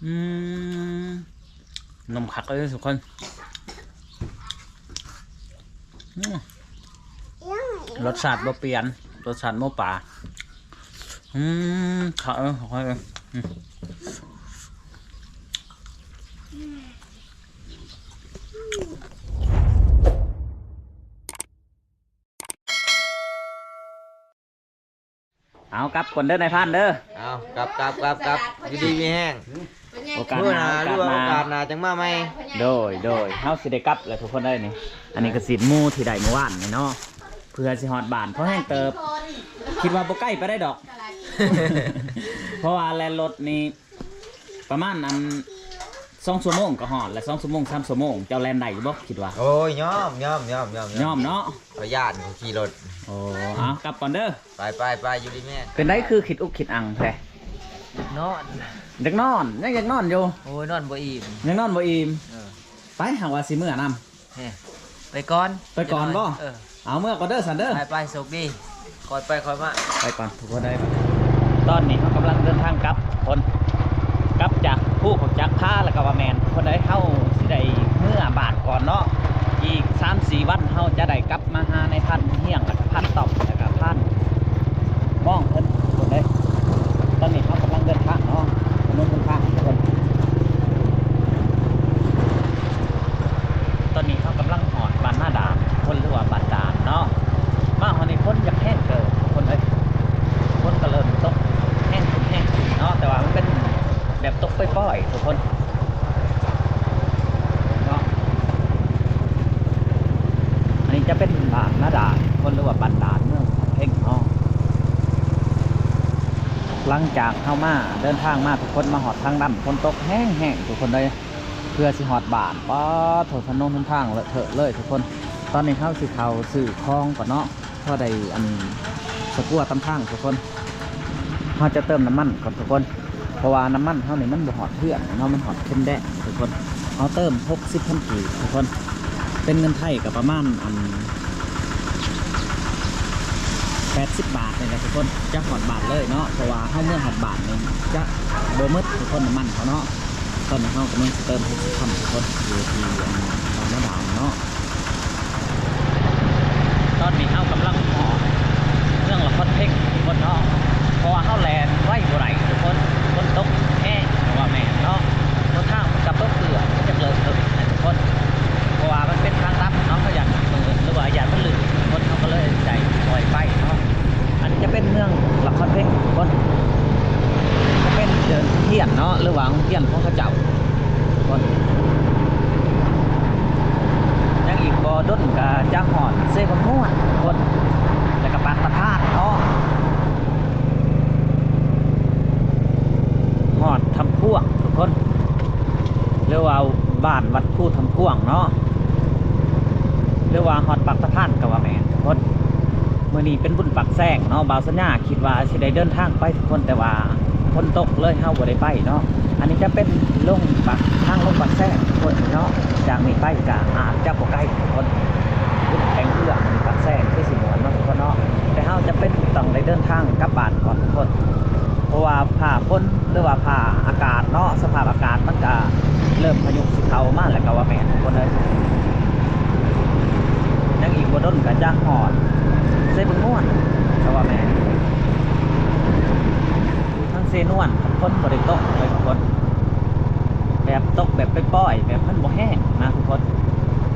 ອືມ ໜົມຄັກເລີຍທຸກຄົນ. ອືມ ລົດຊາດບໍ່ປ່ຽນ ລົດຊາດໝູປ່າ. ອືມ ຄັກເລີຍ ອືມ. ເອົາ ກັບກ່ອນເດີນາຍພານເດີ. ເອົາ ກັບ ກັບ ກັບ ກັບ ຢູ່ດີມີແຮງ. ໂອກາດໜ້າ ໂອກາດໜ້າ ໂອກາດໜ້າຈັ່ງມາໃໝ່. ໂດຍ ໂດຍ ເຮົາຊິໄດ້ກັບແລ້ວທຸກຄົນເອີຍນີ້. ອັນນີ້ກໍຊີ້ນໝູທີ່ໄດ້ມື້ວານນີ້ເນາະ ເພື່ອຊິຮອດບ້ານ ພໍແຮງເຕີບ. ຄິດວ່າບໍ່ໄກປານໃດດອກ ເພາະວ່າແລ່ນລົດນີ້ ປະມານອັນ ສອງຊົ່ວໂມງກໍຮອດແລ້ວ ສອງຊົ່ວໂມງ ສາມຊົ່ວໂມງ. ເຈົ້າແລ່ນໄດ້ຢູ່ບໍ່ ຄິດວ່າ? ໂອ້ຍ ຍອມ ຍອມ ຍອມ ຍອມ ຍອມເນາະ. ຂ້ອຍຢ້ານ ຂ້ອຍຂີ່ລົດ. ໂອ້ ເອົາ ກັບກ່ອນເດີ. ໄປ ໄປ ໄປ ຢູ່ດີແມ່. ເປັນໃດຄືຄິດອຸກຄິດອັ່ງແທ້? ນອນ ຢາກນອນ ຍັງຢາກນອນຢູ່. ໂອ້ຍ ນອນບໍ່ອີ່ມ ຍັງນອນບໍ່ອີ່ມ. ເອີ ໄປ ຫາກວ່າຊິເມືອນຳ. ເອີ ໄປກ່ອນ ໄປກ່ອນບໍ່? ເອີ ເອົາ ເມືອກ່ອນເດີຊັ້ນເດີ. ໄປ ໄປ ໂຊກດີ ຄ່ອຍໄປຄ່ອຍມາ. ໄປກ່ອນທຸກຄົນເອີຍ. ຕອນນີ້ເຮົາກຳລັງເດີນທາງກັບທຸກຄົນ ກັບຈາກພູ ຈາກຜາ ແລ້ວກໍວ່າແມ່ນທຸກຄົນເອີຍ. ເຮົາຊິໄດ້ເມືອບ້ານກ່ອນເນາະ ອີກສາມສີ່ວັນເຮົາຈະໄດ້ກັບມາຫານາຍພັນຮຽງ ແລ້ວກໍພັນຕ້ອມ ແລ້ວກໍພັນ ມອງເພິ່ນທຸກຄົນເອີຍ. ຕອນນີ້ເຮົາກຳລັງເດີນທາງເນາະ ຖະໜົນຫົນທາງທຸກຄົນ. ຕອນນີ້ເຮົາກຳລັງຮອດບ້ານນາດານທຸກຄົນ ຫຼືວ່າບ້ານດານເນາະ. ມາຮອດນີ້ຝົນຢາກແຮງເຕີບທຸກຄົນເອີຍ. ຝົນກໍເລີ່ມຕົກແຮງຂຶ້ນ ແຮງຂຶ້ນເນາະ ແຕ່ວ່າມັນເປັນແບບຕົກປ່ອຍໆທຸກຄົນເນາະ. ອັນນີ້ຈະເປັນບ້ານນາດານທຸກຄົນ ຫຼືວ່າບ້ານດານ ເມືອງເພັງເນາະ. ຫຼັງຈາກເຮົາມາ ເດີນທາງມາທຸກຄົນ ມາຮອດທາງດຳ ຝົນຕົກແຮງໆທຸກຄົນເອີຍ ເພື່ອຊິຮອດບ້ານ. ປາດໂທ້ ຖະໜົນຫົນທາງເລາະເທາະເລີຍທຸກຄົນ. ຕອນນີ້ເຮົາຊິເຂົ້າຊື້ຂອງກ່ອນເນາະ ພໍໄດ້ອັນສະກົວຕຳທາງທຸກຄົນ. ເຮົາຈະເຕີມນ້ຳມັນກ່ອນທຸກຄົນ ເພາະວ່ານ້ຳມັນເຮົານີ້ມັນບໍ່ຮອດເຮືອນເນາະ ມັນຮອດເຂັມແດງທຸກຄົນ. ເຮົາເຕີມຫົກສິບພັນກີບທຸກຄົນ ເປັນເງິນໄທກໍປະມານອັນ ແປດສິບບາດນີ້ແຫຼະທຸກຄົນ ຈະຮອດບ້ານເລີຍເນາະ. ເພາະວ່າເຮົາເມືອຮອດບ້ານນີ້ຈະບໍ່ໝົດທຸກຄົນ ນ້ຳມັນເຮົາເນາະ. ຕອນນີ້ເຮົາກຳລັງຊິເຕີມຫົກສິບພັນທຸກຄົນ ຢູ່ທີ່ອັນບ້ານນາດານເນາະ. ຕອນນີ້ເຮົາກຳລັງຮອດເມືອງລະຄອນເພັງທຸກຄົນເນາະ ເພາະວ່າເຮົາແລ່ນໄວບໍ່ໄດ້ທຸກຄົນ ຝົນຕົກແຮງ ເພາະວ່າແມ່ນເນາະ ຫົນທາງມັນກະຕົກເປື້ອນ ມັນຈະເລີກເຕີບທຸກຄົນ ເພາະວ່າມັນເປັນທາງດຳເນາະ ເຮົາຢ້ານມັນເປີດ ຫຼືວ່າຢ້ານມັນລື່ນທຸກຄົນ ເຮົາກໍເລີຍໄດ້ຄ່ອຍໄປເນາະ. ອັນນີ້ຈະເປັນເມືອງລະຄອນເພັງທຸກຄົນ ຈະເປັນເດີ່ນຮຽນເນາະ ຫຼືວ່າໂຮງຮຽນຂອງເຂົາເຈົ້າທຸກຄົນ. ຍັງອີກບໍ່ດົນກະຈະຮອດເຊບັງນວນທຸກຄົນ ແລ້ວກະປາກຕະພານເນາະ ຮອດຖ້ຳພວງທຸກຄົນ ຫຼືວ່າບ້ານວັດພູຖ້ຳພວງເນາະ ຫຼືວ່າຮອດປາກຕະພານກະວ່າແມ່ນທຸກຄົນ. ມື້ນີ້ເປັນບຸນປາກແຊງເນາະ ບ່າວສັນຍາ ຄິດວ່າຊິໄດ້ເດີນທາງໄປທຸກຄົນ ແຕ່ວ່າຝົນຕົກເລີຍເຮົາບໍ່ໄດ້ໄປເນາະ. ອັນນີ້ຈະເປັນລົງປາກ ທາງລົງປາກແຊງທຸກຄົນເນາະ ຈາກນີ້ໄປກະອາດຈະບໍ່ໄກທຸກຄົນ ແຂວງເຮືອງປາກແຊງຄືຊິມ່ວນເນາະທຸກຄົນເນາະ ແຕ່ເຮົາຈຳເປັນຕ້ອງໄດ້ເດີນທາງກັບບ້ານກ່ອນທຸກຄົນ ເພາະວ່າຟ້າຝົນ ຫຼືວ່າຟ້າອາກາດເນາະ ສະພາບອາກາດມັນກະເລີ່ມພາຍຸຊິເຂົ້າມາແລ້ວກະວ່າແມ່ນທຸກຄົນເອີຍ. ຍັງອີກບໍ່ດົນກະຈະຮອດເຊບັງນວນກະວ່າແມ່ນ ຢູ່ທາງເຊນວນ ຝົນບໍ່ໄດ້ຕົກເລີຍທຸກຄົນ ແບບຕົກແບບປ່ອຍໆ ແບບມັນບໍ່ແຮງນະທຸກຄົນ.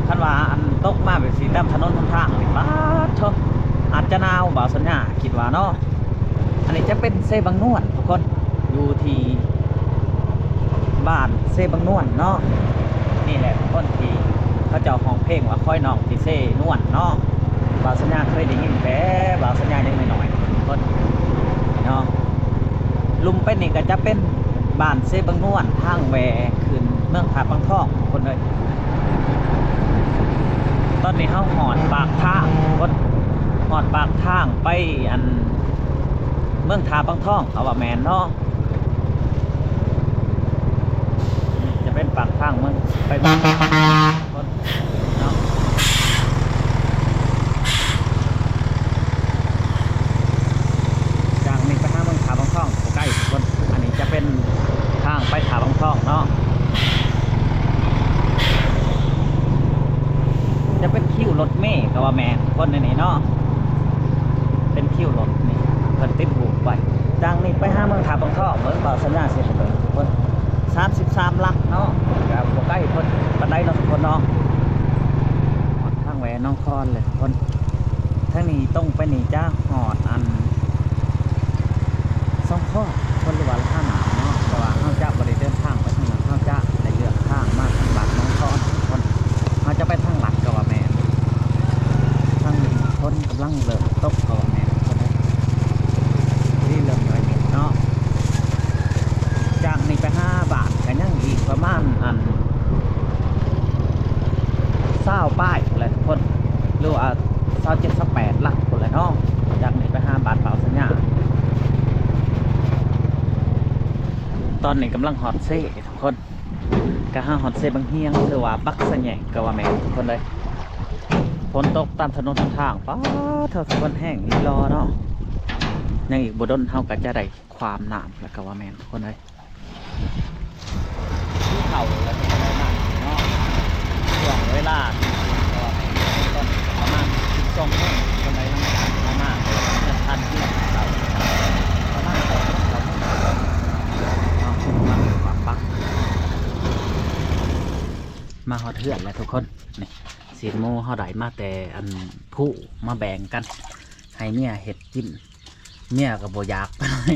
ຄັນວ່າອັນຕົກມາແບບຊີ້ຕາມຖະໜົນຫົນທາງນີ້ ປາດໂທ້ ອາດຈະໜາວ ບ່າວສັນຍາຄິດວ່າເນາະ. ອັນນີ້ຈະເປັນເຊບັງນວນທຸກຄົນ ຢູ່ທີ່ບ້ານເຊບັງນວນເນາະ. ນີ້ແຫຼະທຸກຄົນ ທີ່ເຂົາເຈົ້າຮ້ອງເພງວ່າ ຄອຍນ້ອງທີ່ເຊນວນເນາະ. ບ່າວສັນຍາເຄີຍໄດ້ຍິນແຕ່ບ່າວສັນຍາຍັງນ້ອຍໆທຸກຄົນເນາະ. ລຸ່ມໄປນີ້ກະຈະເປັນບ້ານເຊບັງນວນ ທາງແວ່ຂຶ້ນເມືອງທ່າປາງທອງທຸກຄົນເອີຍ. ຕອນນີ້ເຮົາຮອດປາກທາງທຸກຄົນ ຮອດປາກທາງໄປອັນເມືອງທ່າປາງທອງ ເຮົາວ່າແມ່ນເນາະ. ຈະເປັນປາກທາງເມືອງໄປເມືອງ ເນາະ. ຈາກນີ້ໄປຫາເມືອງທ່າບາງທອງບໍ່ໄກທຸກຄົນ. ອັນນີ້ຈະເປັນທາງໄປທ່າບາງທອງເນາະ. ນີ້ກໍວ່າແມ່ນຄົນໃນນີ້ເນາະ ເປັນຄິວລົດນີ້ ເພິ່ນຕິດຮູບໄວ້. ຈາກນີ້ໄປຫາເມືອງທ່າບາງທອງ ເບິ່ງ ບ່າວສັນຍາຊິໃຫ້ເບິ່ງທຸກຄົນ ສາມສິບສາມຫຼັກເນາະ ກໍບໍ່ໄກເພິ່ນປານໃດເນາະທຸກຄົນເນາະ. ຮອດທາງແຫວໜອງຄອນແລ້ວທຸກຄົນ ທາງນີ້ຕົງໄປນີ້ຈະຮອດອັນ ສອງຂໍ້ ເພິ່ນ ຫຼືວ່າທ່ານ້ຳເນາະ ແຕ່ວ່າເຮົາຈະບໍ່ໄດ້ເດີນທາງໄປທາງນັ້ນ ເຮົາຈະໄດ້ເລືອກທາງມາທາງບ້ານໜອງຄອນ ເຮົາຈະໄປທາງລັດກໍວ່າແມ່ນ. ທາງຝົນກຳລັງເລີ່ມຕົກກໍວ່າແມ່ນ ພໍດີເລີ່ມໜ້ອຍນິດເນາະ. ຈາກນີ້ໄປຫາບ້ານກໍຍັງອີກປະມານອັນ ຊາວປາຍພຸ້ນແຫຼະທຸກຄົນ ຫຼືວ່າຊາວເຈັດ ຊາວແປດຫຼັກພຸ້ນແຫຼະເນາະ. ຈາກນີ້ໄປຫາບ້ານບ່າວສັນຍາ ຕອນນີ້ກຳລັງຮອດເຊທຸກຄົນ ກະຫາຮອດເຊບັງຮຽງ ຫຼືວ່າປັກສະແຍງກໍວ່າແມ່ນທຸກຄົນເອີຍ. ຝົນຕົກຕາມຖະໜົນຫົນທາງ ປາດໂທ້ ທຸກຄົນ ແຮງອີ່ຫຼີເນາະ. ຍັງອີກບໍ່ດົນເຮົາກໍຈະໄດ້ ຂ້າມນ້ຳແລ້ວກໍວ່າແມ່ນຄົນເອີຍ. ເຂົ້າແລ້ວກໍໄດ້ມາເນາະ ຊ່ວງເວລາກໍວ່າແມ່ນຕອນປະມານສິບສອງໂມງ ຄົນໃດຫຼັງຈາກເຮົາມາ ຍັງທັນກິນເຂົ້າ ປະມານເກົ້າໂມງ ເກົ້າໂມງເນາະ ມາປັກ ມາຮອດເຮືອນແລ້ວທຸກຄົນ. ນີ້ ຊີ້ນໝູເຮົາໄດ້ມາແຕ່ອັນພູ ມາແບ່ງກັນ ໃຫ້ເມຍເຮັດກິນ. ເມຍກໍບໍ່ຢາກປານໃດ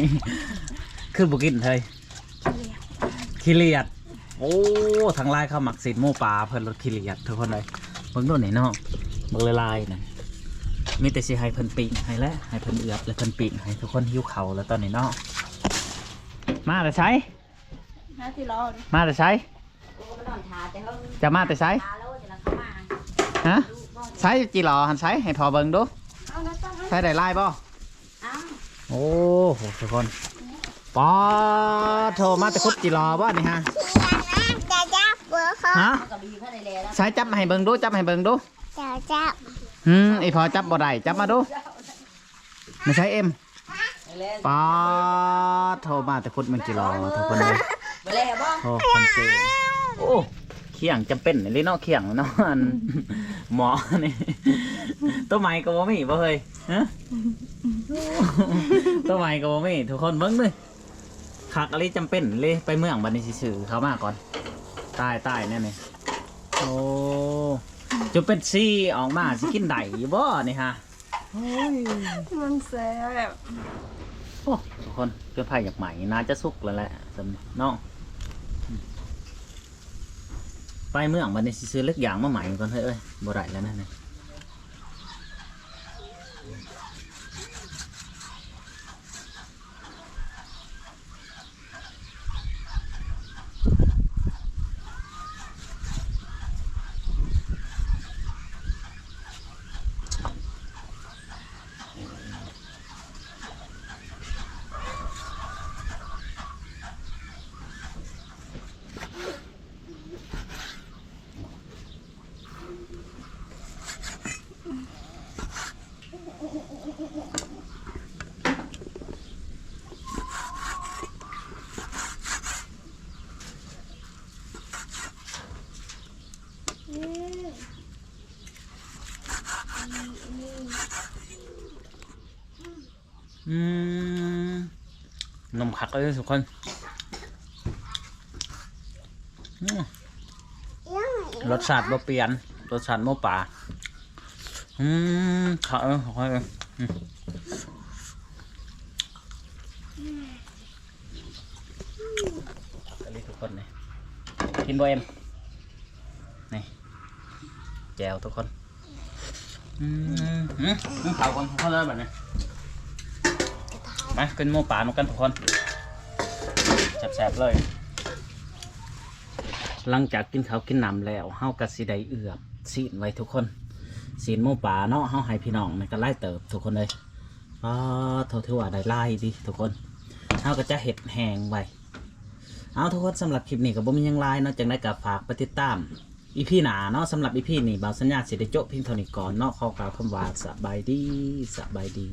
ຄືບໍ່ກິນເຮີຍ ຂີ້ຫຼຽດ ໂອ້ ທັງຫຼາຍເຂົາມັກຊີ້ນໝູປ່າ ເພິ່ນລົດຂີ້ຫຼຽດທຸກຄົນເອີຍ. ເບິ່ງດູນີ້ເນາະ ບັກຫຼາຍໆນັ້ນ ມີແຕ່ຊິໃຫ້ເພິ່ນປີ້ງໃຫ້ແຫຼະ ໃຫ້ເພິ່ນເອືອບ ແລ້ວເພິ່ນປີ້ງໃຫ້. ທຸກຄົນຫິວເຂົ້າແລ້ວຕອນນີ້ເນາະ. ມາແຕ່ໃສ? ມາຊິລໍ ມາແຕ່ໃສ? ໂອ້ ມານອນຖ້າແຕ່ເຫິງ ຈະມາແຕ່ໃສ? ຖ້າໂລດ ຈະນຳເຂົ້າມາ ຮະ? ໃສຈີ່ຫຼໍ່ຫັ້ນໃສ? ໃຫ້ພໍ່ເບິ່ງດູ ເອົາແລ້ວຕ້ອງ ໃສໄດ້ຫຼາຍບໍ່? ເອົາ ໂອ້ໂຫ ທຸກຄົນ ປາດໂທ້ ມາແຕ່ຂຸດຈີ່ຫຼໍ່ບໍ່ນີ້ຮະ? ຮະ? ໃສ ຈັບໃຫ້ເບິ່ງດູ ຈັບໃຫ້ເບິ່ງດູ ຈັບ ຈັບ ອືມ ອີ່ພໍ່ຈັບບໍ່ໄດ້ ຈັບມາດູ. ມາໃສ່ເອັມ ປາດໂທ້ ມາແຕ່ຂຸດມັນຈີ່ຫຼໍ່ ທຸກຄົນເອີຍ ບໍ່ແລ້ວບໍ່? ໂອ້ ຄົນເກັ່ງ ໂອ້ ຂຽງຈຳເປັນອີ່ຫຼີເນາະ ຂຽງເນາະ ອັນໝໍນີ້ ໂຕໃໝ່ກໍບໍ່ມີບໍ່ເຮີ້ຍ ຮະ? ໂຕໃໝ່ກໍບໍ່ມີ ທຸກຄົນເບິ່ງເດີ ຄັກອີ່ຫຼີ ຈຳເປັນເລີຍ ໄປເມືອງບັດນີ້ຊິຊື້ເຂົ້າມາກ່ອນ ຕາຍ ຕາຍແນວນີ້ ໂອ້ ຈົນເປັນສີອອກມາ ຊິກິນໄດ້ຢູ່ບໍ່ນີ້ຮະ? ໂອ້ຍ ມັນແຊບ ໂອ້ ທຸກຄົນ ເປັນໄຟຢາກໄໝ້ ໜ້າຈະສຸກແລ້ວແຫຼະ ຊັ້ນເນາະ ໄປເມືອງບັດນີ້ຊິຊື້ເຫຼັກຢາງມາໄໝ້ກ່ອນເຮີ້ຍ ບໍ່ໄດ້ແລ້ວນະນີ້. ອືມ ໜຸ່ມຄັກເລີຍທຸກຄົນ ອືມ ລົດຊາດບໍ່ປ່ຽນ ລົດຊາດໝູປ່າ ອືມ ຄັກເລີຍ ຄັກເລີຍ ອືມ ຄັກອີ່ຫຼີທຸກຄົນນີ້ ກິນບໍ່ເອັມ? ນີ້ ແຈ່ວທຸກຄົນ ອືມ ອືມ ກິນເຂົ້າກ່ອນທຸກຄົນເລີຍບັດນີ້ ມາກິນໝູປ່ານຳກັນທຸກຄົນ ແຊບໆເລີຍ. ຫຼັງຈາກກິນເຂົ້າກິນນ້ຳແລ້ວ ເຮົາກໍຊິໄດ້ເອືອບຊີ້ນໄວ້ທຸກຄົນ ຊີ້ນໝູປ່າເນາະ ເຮົາໃຫ້ພີ່ນ້ອງນີ້ກໍຫຼາຍເຕີບທຸກຄົນເອີຍ ປາດໂທ້ ຖືວ່າໄດ້ຫຼາຍອີ່ຫຼີທຸກຄົນ ເຮົາກໍຈະເຮັດແຫ້ງໄວ້. ເອົາ ທຸກຄົນ ສຳລັບຄລິບນີ້ກໍບໍ່ມີຫຍັງຫຼາຍເນາະ ຈັ່ງໃດກໍຝາກໄປຕິດຕາມ ອີ ພີ ໜ້າເນາະ ສຳລັບ ອີ ພີ ນີ້ ບ່າວສັນຍາຊິໄດ້ໂຈະພຽງເທົ່ານີ້ກ່ອນເນາະ ຂໍກ່າວຄຳວ່າສະບາຍດີ ສະບາຍດີ.